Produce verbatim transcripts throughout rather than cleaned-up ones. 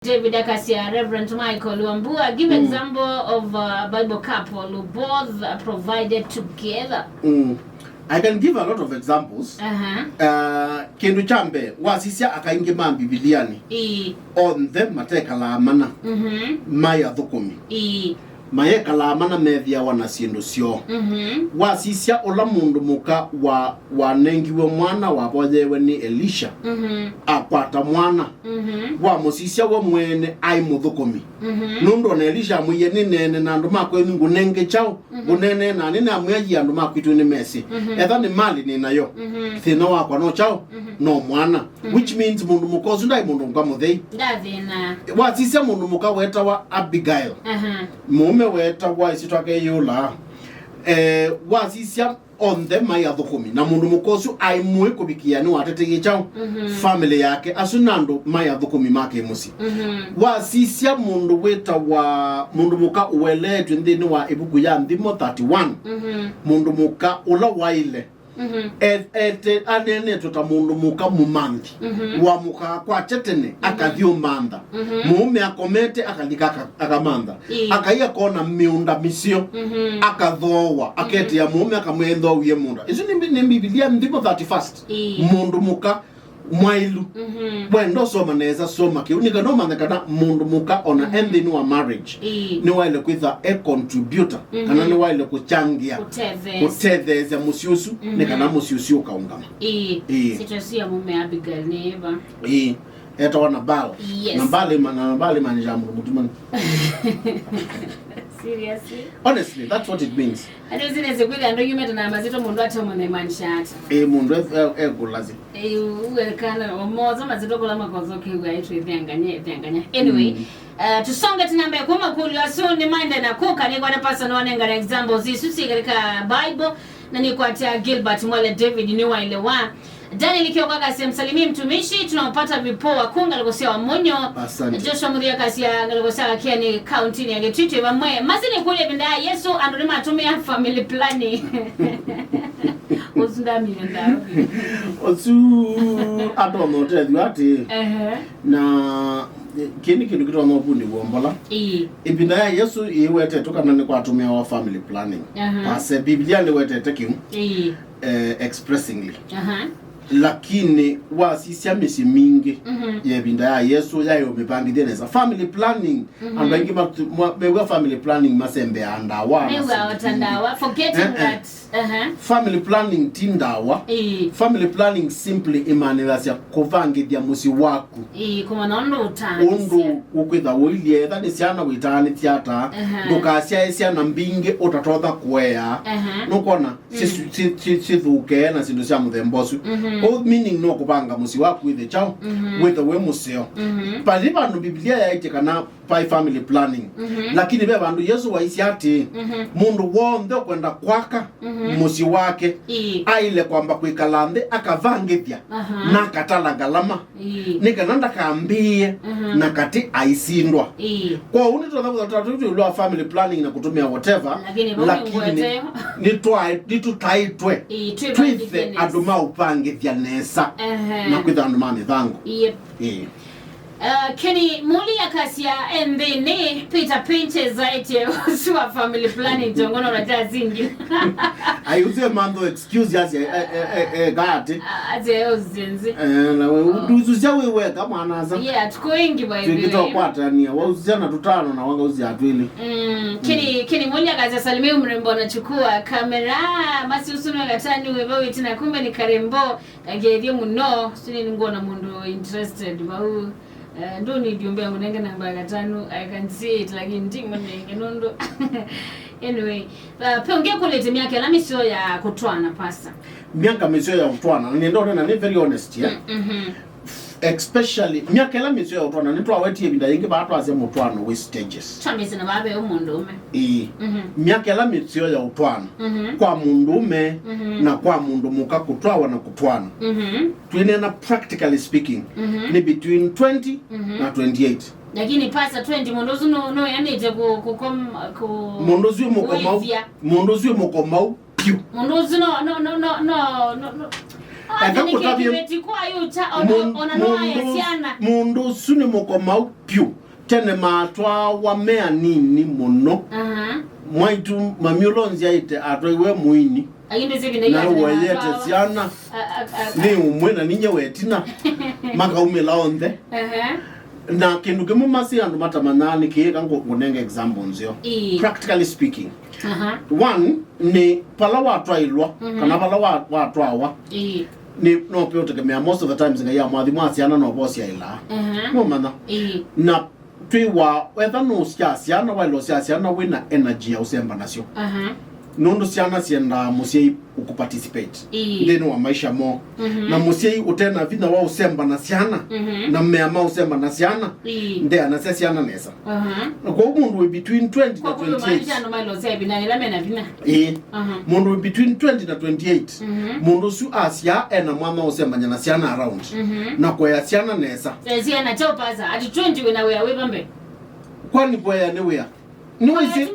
David akasya, Reverend Michael Wambua, give example of a Bible couple who both, uh, provided together. Mm. I can give a lot of examples. Aha. Uh, kĩndũ kya mbee, wasisya aka aingĩ ma Mbivilianĩ, ĩĩ, onthe matekalaa mana, mhm, maĩ athũkũmi. Ĩĩ. Mayekalaa mana methĩawa na syĩndũ syoo. Mhm. Wasisya ũla mũndũ mũka wa, wanengiwe mwana wavoyeewe nĩ Elisha, mhm, akwata mwana. Mhm. Wamũsisya we mwene aĩ mũthũkũmi. Mhm. Nũndũ ona Elisha amwĩie, "Nĩneene na andũ ma kwenyu ngũnenge kyaũ? Mhm. Ngũneenee na nĩ namwĩa yi andũ ma kwitũ nĩmesĩ. Mhm. Etha nĩ malĩ nĩ nayo. Mhm. Thĩna wakwa no kyaũ? Mhm. No mwana." Mhm. Which means mũndũ mũka ũsu ndaĩ mũndũ mũka mũthei. Ndathĩna. Wasisya mũndũ mũka wetawa Abigail. Aha. Mũũme wetawa ĩsyĩtwa ake yĩũla. Eh, wasisya onthe maĩ athũkũmi, na mũndũ mũka ũsu aĩ mũĩ kũvikĩa nĩwateteie kyaũ? Mhm. Family yake. Asu nĩ andũ maĩ athũkũmi ma kĩmũsyĩ. Mhm. Wasisya mũndũ wĩtawa, mũndũ mũka ũeleetw'e nthĩnĩ wa ĩvuku ya Nthimo thirty-one, mhm, mũndũ mũka ũla waĩle, mhm, e-, ete-, aneenetwe ta mũndũ mũka mũmanthi. Mhm. Wamũkaa kwakya tene, mhm, akathi ũmantha. Mhm. Mũũme akomete, akalika aka-, akamantha. Ĩĩ. Akai akona mĩũnda mĩseo, mhm, akathooa, mhm, aketea mũũme akamwĩa, "Nthoowie mũũnda." Isu nĩ mbi-, nĩ Mbivilia, Nthimo thirty-first. Ĩĩ. Mũndũ mũka mwaĩlu. Mhm. Wenda ũsoma nesa, soma kĩu. Nĩ kana ũmanye kana mũndũ mũka ona, mhm, e nthĩnĩ wa marriage, ĩĩ, nĩwaĩle kwĩtha e contributor, mhm, kana nĩwaĩle kũchangia, kũtetheesya, kũtetheesya mũsyĩ ũsu, mhm, nĩ kana mũsyĩ ũsu ũkaũngama. Ĩĩ. Ĩĩ. Sitwa cia mũme Abigail nĩ ĩva? Ĩĩ. Etawa Nabal. Yes. Nabal ima-, na Nabal imaanisha mũndũ mũtumanu. Seriously? Honestly, that's what it means. Andũ ici nĩsĩ kwĩthĩa andũ aingĩ mete na mazito mũndũ atemwe na imaanisha ata? Ĩĩ, mũndũ e-, e-, ekũlasya. Ĩĩ, uwe kana omoza mazito kũla makozo kĩw'a aitũ ĩthĩanganya, ĩthĩanganya. Anyway, mm, uh, tusonge tena mbele kuma kũlyo asu nĩ maende na kũka nĩ kwa pasa no wanengana examples isu si katika Bible. Na nĩkwatya Gilbert Mwale David nĩwaelewa. Daniel Kioko akasya, "Msalimie mtumishi, tunampata vipoa kuu ngaliko sya Wamunyo." Asante. Joshua Muthia akasya, "Ngaliko sya Kakiani, kaunti ya Kitui, vamwe." Masi nĩ kũlya ĩvinda ya Yesu, andũ nĩmatũmĩa family planning. Ũsu ndamile ndavi. Ũsu atonya ũtethyo atĩ. Ehe. Na, eh, kĩĩ nĩ kĩndũ kĩtonya ũvundĩw'a mbola. Ĩĩ. Ĩvinda ya Yesu ĩwetetwe kana nĩ kwatũmĩawa family planning. Aha. Ase Biblia nĩwetete kĩu. Ĩĩ. Eh, expressingly. Aha. Lakini wasisya mĩsyĩ mingĩ, mhm, ya ĩvinda ya Yesu yaĩ ũmĩvangĩthye nesa. Family planning, mhm, andũ aingĩ matu-, mwa-, mew'a family planning masembeaa ndawa na mew'a syĩndũ ota ingĩ. Ndawa, forgetting, eh, eh, that, aha, family planning ti ndawa. Ĩĩ. Family planning simply ĩmanyĩthasya kũvangĩthya mũsyĩ waku. Ĩĩ, kũmanya ũndũ ũtaanĩsya. Ũndũ ũkwĩtha ũilye, etha nĩ syana wĩtaanĩsya ata, aha, ndũkasyae syana mbingĩ ũtatonya kũea. Aha. Nũkwona? Mm. Syĩsu-, syĩ-, syĩ-, syĩthũkee na syĩndũ sya mũthemba ũsu. Mhm. Kwoou meaning no kũvanga mũsyĩ waku wĩthe kyaũ, mhm, wĩthe wĩ mũseo. Mhm. Vai vandũ Biblia yaĩtye kana vai family planning. Mhm. Lakini ve vandũ Yesu waisye atĩ, mhm, mũndũ w'onthe ũkwenda kwaka, mhm, mũsyĩ wake, ĩĩ, aĩle kwamba kwĩkala nthĩ akavangĩthya, aha, na akatala ngalama. Ĩĩ. Nĩ kana ndakambĩĩe, mhm, na katĩ aisindwa. Ĩĩ. Kwoou nĩtũtonya kũtata tũilu wa family planning na kũtũmĩa whatever, lakini vau nĩ lakini ngwete. Nĩtwaĩ-, nĩtũtaĩtwe, ĩĩ, twĩthe andũ ma ũvangĩthya nesa, ehe, na kwĩtha andũ ma mĩvango. Yep. Ĩĩ. Uh, Kenny Muli akasya, "Ĩndĩ nĩ Peter Pinches aĩtye ũsu wa family planning tongono na tazingi." Ai, usiwe mantho excuse yasi, eh, eh, eh, eh, gati. Ah, ate yo zenzi. Eh, na we, oh, nduzu sya we weka mwana asa. Yeah, tuko wengi by the way. Twĩkĩtwa kwatania, wausia na tũtano na wanga usia twĩlĩ. Mm, Kenny, mm, Kenny Muli akasya, "Salimia mrembo anachukua kamera, masi usu nĩ gatani weba wĩtina kumbe nĩ karembo." Kangethie mũno, sini nĩngwona mũndũ interested vau. Eh, ndũnĩ ndiũmbĩa ngũnenge namba ya katano, I can see it, lakini ndimũnenge nũndũ. Anyway, uh, pe ũngĩ kũlĩte myaka ĩla mĩseo ya kũtwana, pastor. Myaka mĩseo ya kũtwana, na nĩenda ũnena nĩ very honest, yeah? Mm, mhm. Especially, myaka ĩla mĩseo ya kũtwana, nĩtwawetie ĩvinda yĩngĩ vaa twasya mũtwano wĩ stages. Twambĩĩsye na vaa ve mũndũũme. Ĩĩ. Mhm. Myaka ĩla mĩseo ya ũtwana, mhm, kwa mũndũũme, mhm, na kwa mũndũ mũka kũtwawa na kũtwana. Mhm. Twĩneena practically speaking, mhm, nĩ between twenty, mhm, na twenty-eight. Lakini pasa twenty, mũndũ ũsu nũ-, nũyanĩte kũ-, kũkom-, kũ-, mũndũ ũsu wĩ mũkomau, kũĩthya. Mũndũ ũsu wĩ mũkomau vyũ. Mũndũ ũsu no, no, no. Eka ngũtavye, mũndũ, mũndũ ũsu nĩ mũkomau vyũ. Tene matwawa me anini mũno. Aha. Mwaitũ mami ũla ũnzyaĩte atwaiwe mũini. Nawe weyete syana. Nĩ ũmwe na ninyie wetina. Makaumĩla onthe. Aha. Na kĩndũ kĩmwe masi andũ matamanyaa nĩ kĩĩ, ka ngũ-, ngũnenge example nzeo. Ĩĩ. Practically speaking. Aha. One, nĩ vala watwaĩlwa, mhm, kana vala wa-, watwawa. Ĩĩ. Nĩ, no pe ũtegemea most of the times Ngai amwathimwa syana no vosyaĩlaa. Aha. Nũmanya? Ĩĩ. Na twĩwa, wetha nũsyaa syana, waĩlwa sya syana wĩ na energy ya ũsemba nasyo. Aha. Nũndũ syana syendaa mũsyai ũkũparticipate, ĩĩ, nthĩnĩ wa maisha moo. Mhm. Na mũsyai ũte na vinya wa ũsemba na syana, mhm, na mea ma ũsemba na syana, ĩĩ, ndeanasya syana nesa. Aha. Na kwoou mũndũ wĩ between twenty na twenty-eight. Kwa kumaanisha andũ maĩlosya ĩvinda ĩla mena vinya. Ĩĩ. Aha. Mũndũ wĩ between twenty na twenty-eight. Mhm. Mũndũ ũsu asyaa ena mwanya wa ũsembany'a na syana around. Mhm. Na kũea syana nesa. Eh, syana kyaũ pasa? At twenty wĩna wĩa wĩva mbee? Kwani kũea nĩ wĩa? Nĩwĩsĩ,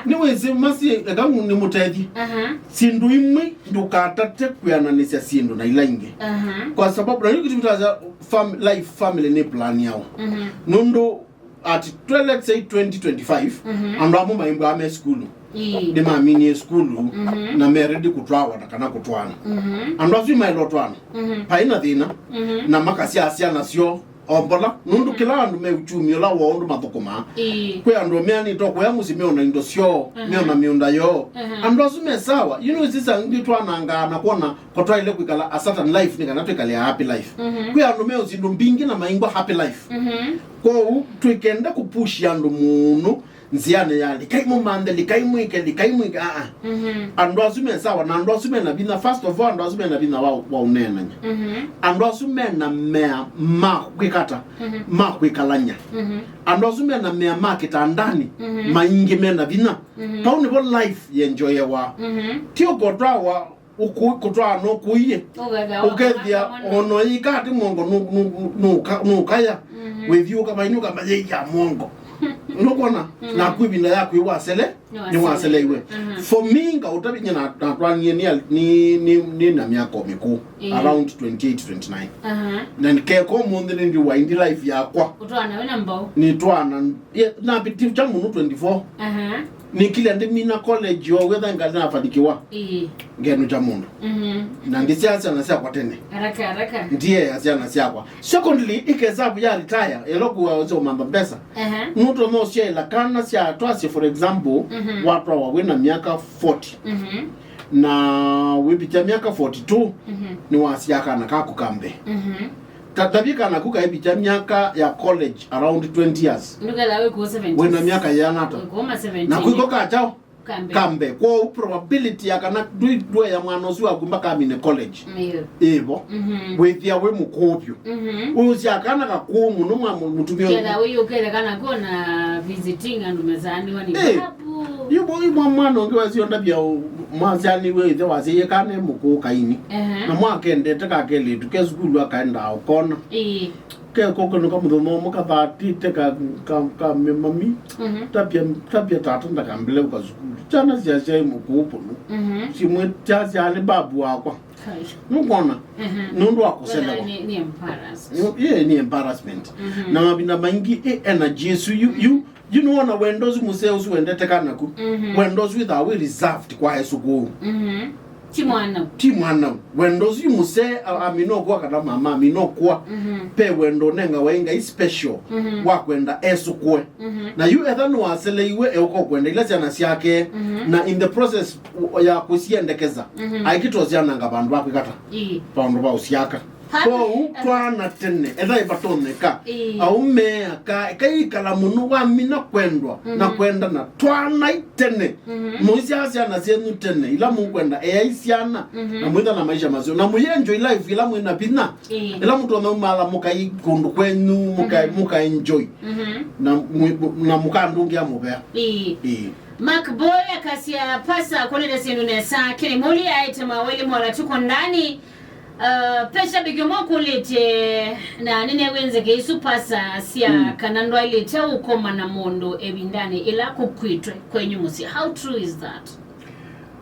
nĩwĩsĩ masi, eka nĩmũtethye. Aha. Syĩndũ imwe ndũkatate kwĩananĩsya syĩndũ na ila ingĩ. Aha. Kwa sababu, na nĩ kĩtumi tũtasya fam-, life, family nĩ plan yao. Mhm. Nũndũ at twe-, let's say twenty twenty-five, mhm, andũ amwe maimbwa me sukulu. Ĩĩ. Nĩmaminie sukulu, mhm, na me ready kũtwawa na kana kũtwaana. Mhm. Andũ asu maĩlotwaana. Mhm. Paĩ na thĩna. Mhm. Na makasyaa syana syoo. Ombola, nũndũ, mhm, kĩla andũ me uchumi ũla woo ũndũ mathũkũmaa. Ĩĩ. Kwĩ andũ meanĩte kũya mũsyĩ meona indo syoo, mhm, meona mĩũnda yoo. Mhm. Andũ asu me sawa. You know, sisa ngĩ twanangaa na kwona kwa twaĩle kwĩkala a certain life nĩ kana twĩkale a happy life. Mhm. Kwĩ andũ me syĩndũ mbingĩ na maingwa happy life. Mhm. Kwoou twĩkenda kũpushi andũ mũno nzĩanĩ ya likai mũmanthe, likai mwĩke, likai mwĩke, aa. Mhm. Andũ asu me sawa, na andũ asu mena vinya, first of all, andũ asu mena vinya wa, wa ũneenany'a. Mhm. Andũ asu mena mea ma kwĩkata, mhm, ma kwĩkalany'a. Mhm. Andũ asu mena mea ma kĩtandani, mhm, maingĩ mena vinya. Mhm. Pau nĩvo life yenjoyewa. Mhm. Ti ũkotwawa Ũkũ-, kũtwaa nũkũie. Ũkethĩa ũkethĩa ona ona yĩka ati mwongo nũ-, nũ-, nũka-, nũkaya. Mhm. Wĩthiũka vainũka mayĩia mwongo. Nũkwona? Mhm. Naku ĩvinda yaku ĩwasele, nĩwaseleiwe. Mhm. For me, ngaũtavinya na, natwanie nĩ, nĩ, nĩ, nĩ na myaka mĩkũũ. Ĩĩ. Around twenty-eight, twenty-nine. Aha. Na nikeka ũmũnthĩ nĩndiwa indi life yakwa. Ũtwana wĩna mbau. Nĩtwana, ye, napitisha mũno twenty-four. Aha. Nĩkĩlya ndĩmina college yo wetha ngalĩ nafanikiwa. Ĩĩ. Ngenũkya mũndũ. Mhm. Na ndisyaa syana syakwa tene. Haraka, haraka. Ndiea syana syakwa. Secondly, ĩkesavu ya retire, ĩla kuwa ũsĩ ũmantha mbesa. Aha. Nũtonya ũsyaĩla kana sya twasye, for example, mhm, watwawa wĩ na myaka forty. Mhm. Na wĩvikya myaka forty-two, mhm, nĩwasyaa kana kaku ka mbee. Mhm. Ta, tavye kana ku kaĩvikya myaka ya college around twenty years. Ndũkethĩa wĩ kũũ seventeen. Wĩ na myaka yĩana ata? Wĩ kũũ ma seventeen. Na kwĩko ka kyaũ? Ka mbee. Ka mbee. Kwoou probability ya kana ndwĩ-, ndũea mwana ũsu waku mbaka amine college. Ĩĩ. Ĩvo. Mhm. Wĩthĩa wĩ mũkũũ vyũ. Mhm. Ũsyaa kana kakũũ mũno mwa mũ-, mũtumĩa ũyũ. Ketha wĩ ũkethĩa kana kona visiting andũ mesaanĩwa nĩ. Ĩĩ. Babu. Yu bo, yu mwa-, mwana ũngĩ wasyo ndavya ũ-, mwasyaanĩw'e ĩthe wasyaie kana e mũkũũ kaini. Ehe. Na mwakendete ka kelĩtu ke sukulu akaendaa ũkona. Ĩĩ. Kekũkũnũka mũthenya ũmwe kathatĩte ka, ka, ka mĩmami. Mhm. Tapia, tapia tata ndakambĩle ũka sukulu. Syana syasyaĩ mũkũũ mũno. Mhm. Simwe syasyaa nĩ babu wakwa. Kai. Nũkwona? Mhm. Nũndũ wa kũselewa. Nĩ, nĩ embarrassed. Nĩ, yeah, nĩ embarrassment. Mhm. Na mavinda maingĩ ĩ energy ĩsu yu, yu, yu nĩwona wendo ũsu mũsee ũsu wendete kanaku. Mhm. Wendo ũsu wĩthaa wĩ reserved kwa esũkũũ. Mhm. Ti mwana. Ti mwana. Wendo ũsu mũsee a-, amina ũkũa kana mama amina ũkũa. Mhm. Pe wendo ũnengawa ĩ Ngai special, mhm, wa kwenda esũkũe. Mhm. Na yu etha nĩwaseleiwe eũka ũkwenda ila syana syake, mhm, na in the process u-, ya kũsiendekeza, mhm, aikĩtwa syananga vandũ va kwĩkata. Ĩĩ. Vandũ va ũsyaka. Happy. Kwoou twana tene, etha ĩvatonyeka. Ĩĩ. Aumea ka, kaikala mũno wamina kwendwa, na, mhm, kwendana. Twanai tene. Mhm. Mũisyaa syana syenyu tene, ila mũkwenda, eai syana, mhm, na mwĩtha na maisha maseo. Na mũyĩenjoy life ila mwĩna vinya. Ĩĩ. Ĩla mũtonya umala mũkai kũndũ kwenyu, mũka-, mhm, mũkaenjoy. Mhm. Na mwi-, na mũkandũngĩa mũvea. Ĩĩ. Ĩĩ. Mark Boy akasya, "Pasa kũlĩte syĩndũ nesa." Kĩlĩmũli aĩte maweli mola tuko ndani. Uh, pesha bigyo mwakulĩte na nĩnew'e nzeke isu pasa sya, mm, kana ndwaĩlĩte ũkoma na mũndũ ĩvindanĩ ĩla kũkwĩtwe kwenyu mũsyĩ. How true is that?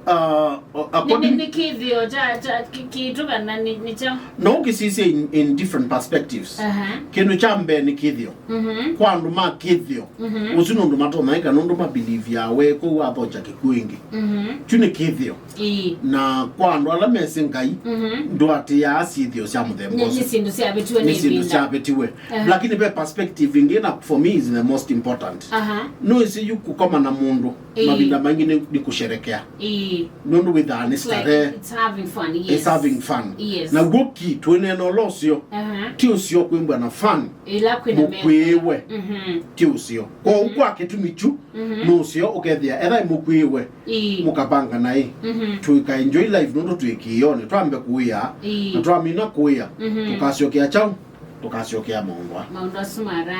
Uh, nĩ, nĩ, according nĩ kĩthĩo kya, kya, kĩ-, kĩtũ kana nĩ, nĩ kyaũ? No ũkĩsisya in, in different perspectives. Aha. Kĩndũ kya mbee nĩ kĩthĩo. Mhm. Kwa andũ ma kĩthĩo, mhm, ũsu nũndũ matonya ĩka nũndũ mabilivyaa we kũu wathokya kĩkw'ũ ĩngĩ. Mhm. Kyu nĩ kĩthĩo. Ĩĩ. Na kwa andũ ala mesĩ Ngai, mhm, ndũatĩĩaa syĩthĩo sya mũthemba nĩ, ũsu. Nĩ syĩndũ syavĩtiwe nĩ, nĩ syĩndũ ĩvinda syavĩtiwe. Aha. Lakini ve perspective ĩngĩ, na for me is the most important. Aha. Nũĩsĩ yu kũkoma na mũndũ, ĩĩ, mavinda maingĩ nĩ, nĩ kũsherekea. Ĩĩ. Nũndũ wĩthaa nĩ it's like starehe. It's having fun, yes. It's having fun. Yes. Na guo ki twĩneena ũla ũseo. Aha. Ti ũseo kwĩmbwa na fun. Ĩla kwĩna mũkwĩĩwe. Mhm. Ti ũseo. Kwoou, mhm, kwa kĩtumi kyu, mhm, nĩ ũseo ũkethĩa etha mũkwĩĩwe. Ĩĩ. Mũkavanga naĩ. Mhm. Tũika enjoy life nũndũ twĩ kĩĩonĩ, twambe kũĩa. Ĩĩ. Na twamina kũĩa, mhm, tũkasyokea kyaũ? Tũkasyokea maũndũ aa. Maũndũ asu mara.